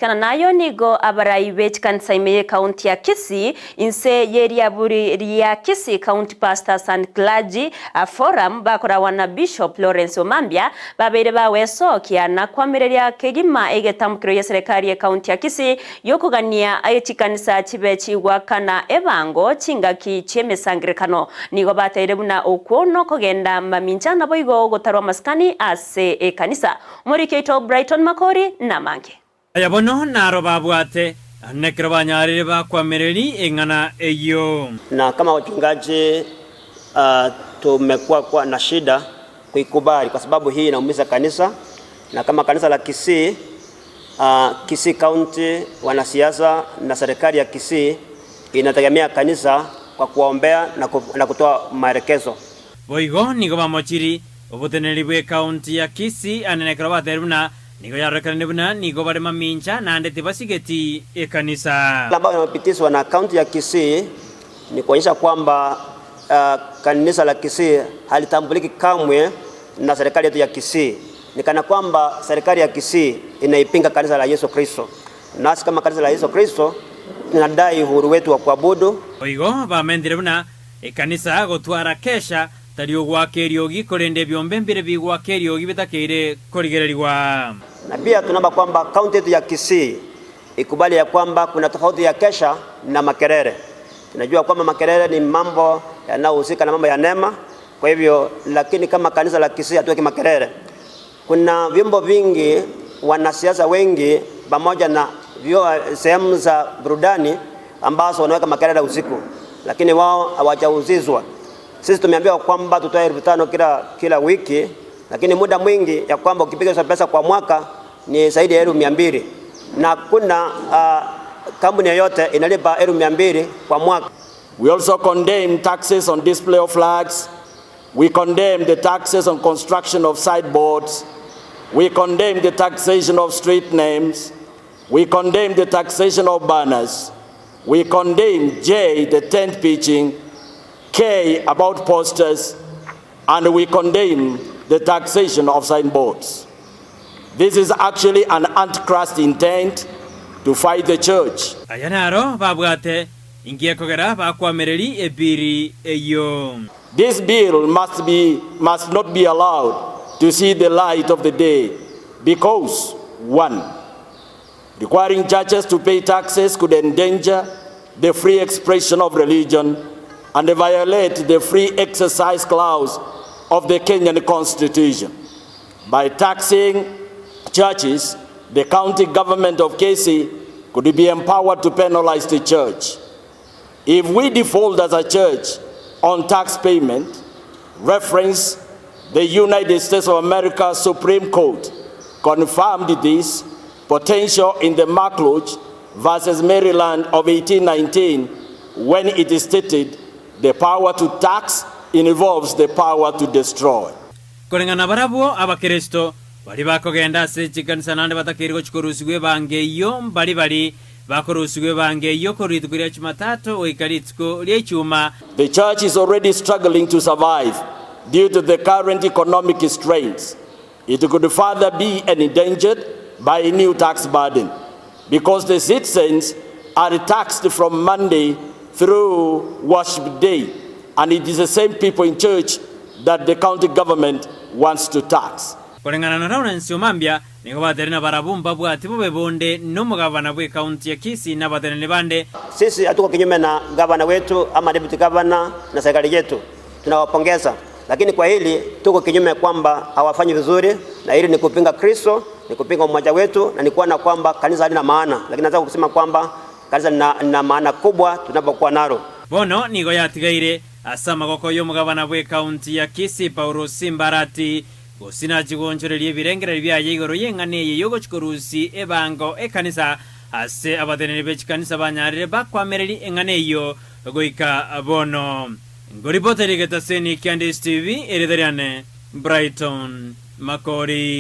Kana nayo nigo abarai be chikanisa ime y'ecounty ya Kisii inse y'eriaburi ria Kisii County Pastors and Clergy Forum bakorawa na Bishop Lawrence Omambia babeire bagwesokia na kwamireria kegima egetambukero y'eserekari y'ecounty ya Kisii y'okogania chikanisa chibe chigwakana ebango chingaki chi'emesangerekano. Nigo bateire buna okwo nokogenda mamincha naboigo gotarwa amasikani ase ekanisa. Omoriki oito Brighton Makori namange. Aya bono naro babwate, na ekero banyarire bakwamereri eng'ana eyio. Na kama wachungaji uh, tumekuwa kwa na shida kuikubali kwa sababu hii inaumiza kanisa, na kama kanisa la Kisii uh, Kisii County, wanasiasa na serikali ya Kisii inategemea kanisa kwa kuwaombea na, ku, na kutoa maelekezo. Boigo nigo bamochiri oboteneneri bw'ecounty ya Kisii anene ekero batebirie buna nigo yarorekanire buna nigo bare mamincha naende tibasigeti ekanisa. Ambayo yamepitishwa na kaunti ya Kisii ni kuonyesha kwamba uh, kanisa la Kisii halitambuliki kamwe na serikali yetu ya Kisii. Ni kana kwamba serikali ya Kisii inaipinga kanisa la Yesu Kristo. Nasi kama kanisa la Yesu Kristo tunadai uhuru wetu wa kuabudu. Boigo bamentire buna ekanisa gotwara kesha tari ogwaka eriogi korende ebiombe mbire bigwaka eriogi bitakeire korigererigwa. Na pia tunaomba kwamba kaunti yetu ya Kisii ikubali ya kwamba kuna tofauti ya kesha na makerere. Tunajua kwamba makerere ni mambo yanayohusika na mambo ya neema, kwa hivyo lakini kama kanisa la Kisii hatuweki makerere. Kuna vyombo vingi, wanasiasa wengi pamoja na sehemu za burudani ambazo wanaweka makerere usiku, lakini wao hawajauzizwa. Sisi tumeambiwa kwamba tutoe 5,000 kila wiki, lakini muda mwingi ya kwamba ukipiga hizo pesa kwa mwaka ni zaidi ya 200,000, na kuna kampuni yoyote inalipa 200,000 kwa mwaka. We also condemn taxes on display of flags. We condemn the taxes on construction of sideboards. We condemn the taxation of street names. We condemn the taxation of banners. We condemn J, the tent pitching, K, about posters, and we condemn the taxation of signboards. This is actually an antichrist intent to fight the church. Aya naro babwate ingie kogera bakwamereri ebiri eyo. This bill must not be allowed to see the light of the day because, one, requiring churches to pay taxes could endanger the free expression of religion and violate the free exercise clause of the Kenyan Constitution. By taxing churches, the county government of Kisii could be empowered to penalize the church. If we default as a church on tax payment, reference the United States of America Supreme Court confirmed this potential in the McCulloch versus Maryland of 1819 when it is stated the power to tax involves the power to destroy. Koreng'ana barabwo abakristo bari bakogenda ase chikanisa naende batakeri gochikorusigwa ebange eyio mbari bari bakorusigwa ebange eyio korwa rituko ria Jumatatu goika rituko ria Ichuma. The church is already struggling to survive due to the current economic strains. It could further be endangered by a new tax burden because the citizens are taxed from Monday through worship day, and it is the same people in church that the county government wants to tax. Koreng'ana na Lawrence Omambia nigo batere na barabumba bwati bobe bonde n'omugavana bwe county ya Kisii na batenene bande. Sisi hatuko kinyume na gavana wetu ama deputy governor na serikali yetu, tunawapongeza, lakini kwa hili tuko kinyume kwamba hawafanyi vizuri, na hili ni kupinga Kristo, ni kupinga umoja wetu, na ni kuona kwamba kanisa halina maana, lakini nataka kusema kwamba kanisa lina maana kubwa tunapokuwa nalo. Bono nigo yatigaire ase amagoko y'omugavana bwe county ya Kisii Paulo Simbarati gosina chigonchoreria ebirengereri biaye igoro y'eng'ana eye yogochikorusi ebango ekanisa ase abateneri be chikanisa banyarire bakwamereri eng'ana eyo goika bono. Ngoripota rigetaseni kia Ndisi TV, Eritariane, Brighton Makori.